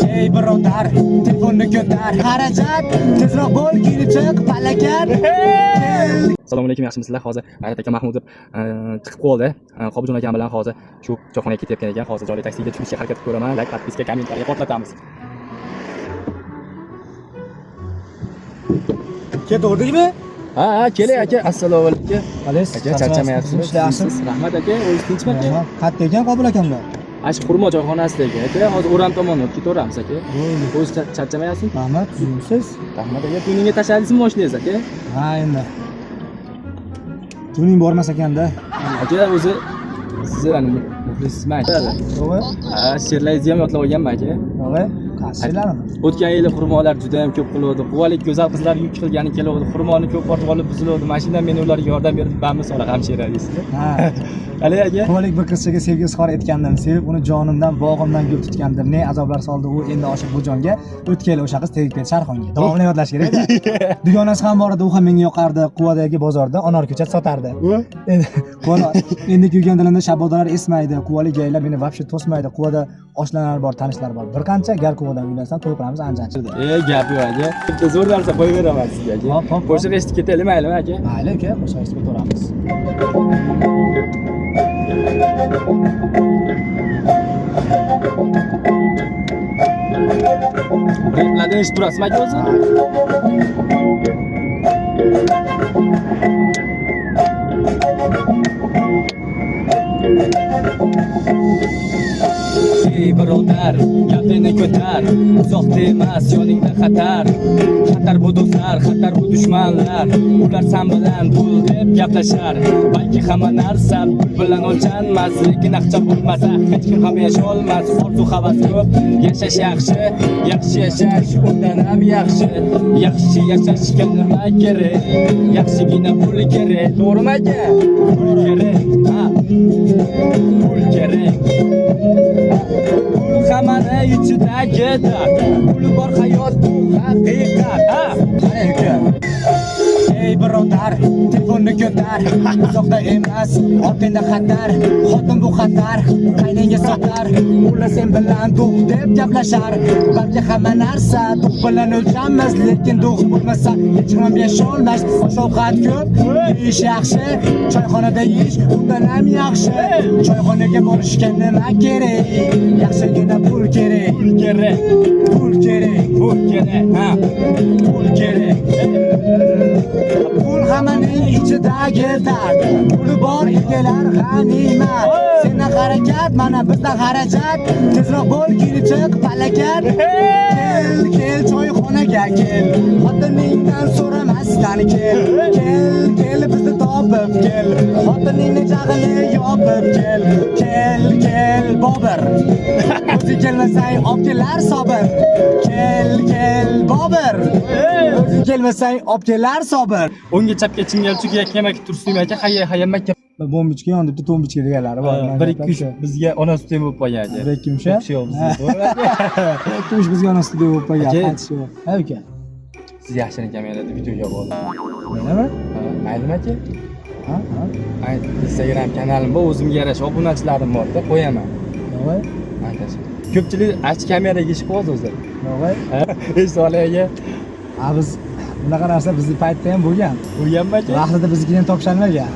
Ey birodar, telefonni ko'tar, xarajat, tezroq bo'l, kiyinib chiq, palakat. Assalomu alaykum, yaxshimisizlar? Hozir G'ayrat aka Mahmudov chiqib qoldi. Qobiljon akam bilan hozir shu choyxonaga ketayotgan ekan. Hozir jonli taksiga tushishga harakat qilib ko'raman. Like, подписка, kommentariya portlatamiz. Ketaverdikmi? Ha, ha, keling aka. Assalomu alaykum. Alaykum. Aka, charchamayapsizmi? Yaxshi. Rahmat aka, o'zingiz tinchmi aka? Qayerda ekan Qobil akamlar? Ana shu xurmo choyxonasida aka. Aka, hozir o'ram tomonga o'tib ketaveramiz aka. O'zingiz charchamayapsizmi? Rahmat, tuzukmisiz? Rahmat aka. Tuningga tashladingizmi mashinangizni aka? Ha, endi. Tuning bormas ekanda. Aka, o'zi sizni ani muxlisman aka. To'g'ri? Ha, she'rlaringizni ham yodlab olganman aka. To'g'ri. Qaysi she'rlarimi? O'tgan yili xurmolar juda ham ko'p qiluvdi. Quvalik go'zal qizlar yuk qilgani keluvdi. Xurmoni ko'p ortib olib buziluvdi. Mashina men ularga yordam berib, bamisoli hamshira deysiz. Ha. Hali aka. Quvalik bir qizchaga sevgi izhor etgandim. Sevib uni jonimdan, bog'imdan gul tutgandim. Ne azoblar soldi u endi oshiq bu jonga. O'tgan yili o'sha qiz tegib ketdi sharxonga. Davomini yodlash kerak. Dugonasi ham bor edi, u ham menga yoqardi. Quvadagi bozorda anor ko'chat sotardi. Endi Quvada endi kuygan dilimda shabodalar esmaydi. Quvalik gaylar meni вообще to'smaydi. Quvada oshnalar bor, tanishlar bor. Bir qancha gar Quvadan uylansam to'y qilamiz ancha ancha. E, gap yo'q aka. Bitta zo'r narsa qo'yib beraman sizga aka. Hop, hop, hop. Qo'shiq eshitib ketaylik, maylimi aka? Mayli aka, qo'shiq eshitib ketaveramiz. Replarni eshitib turasizmi aka o'zi? Ey birodar, gapingni ko'tar, uzoqda emas, yoningda xatar. Xatar bu do'stlar, xatar bu dushmanlar. Ular san bilan pul deb gaplashar. Balki hamma narsa pul bilan o'lchanmas, lekin aqcha bo'lmasa hech kim ham yasholmas. Orzu havas ko'p, yashash yaxshi, yaxshi yashash undan ham yaxshi. Yaxshi yashashga nima kerak? Yaxshigina pul kerak, to'g'rimi aka? Pul kerak, ha. Pul kerak. Pul hammani ichidagi dard. Puli bor hayot bu haqiqat. Ha. Qara aka. Ey birodar, telefonni ko'tar, uzoqda emas, orqangda xatar, xotin bu xatar, qayningga sotar, ular sen bilan do'q deb gaplashar. Balki hamma narsa do'q bilan o'lchanmas, lekin do'q bo'lmasa hech kim yasholmas. Osh ovqat ko'p, yeyish yaxshi, choyxonada yeyish undan ham yaxshi. Choyxonaga borishga nima kerak? Yaxshigina pul kerak, Pul kerak, pul kerak, pul kerak, ha. Pul kerak. Pul hammaning ichidagi dard. Puli bor erkaklar g'animat. Sendan harakat, mana bizdan xarajat. Tezroq bo'l, kiyinib chiq, palakat. Kel, kel choyxonaga kel. Xotiningdan so'ramasdan kel. Kel, kel bizni topib kel. Xotiningni jag'ini yopib kel. Kel, kel Bobur. O'zing kelmasang olib kelar Sobir. Kel, kel Bobur. O'zing kelmasang olib kelar Sobir. O'ngga chapga chingal chukiya kemak tursin aka, hayya hayya makka. Bombichka yon debdi, tombichka deganlari bor. Bir ikki uch bizga ona suti bo'lib qolgan aka. Bir ikki uch, ha? O'xshayo bizga. Bir ikki uch bizga ona suti bo'lib qolgan. Aka. Qancha yo'q. Ha uka. Siz yaxshilik kamerada videoga oldim. Menimi? Ha, maylimi aka? Ha, ha. Ay, Instagram kanalim bor, o'zimga yarasha obunachilarim bor-da, qo'yaman. Yo'q, Anchashi. Ko'pchilik ach kameraga ish qo'yadi o'zi. yo'q. Eshitib olay aka. Ha biz bunaqa narsa bizni paytda ham bo'lgan. Bo'lganmi aka? Vaqtida biznikidan topisholmagan.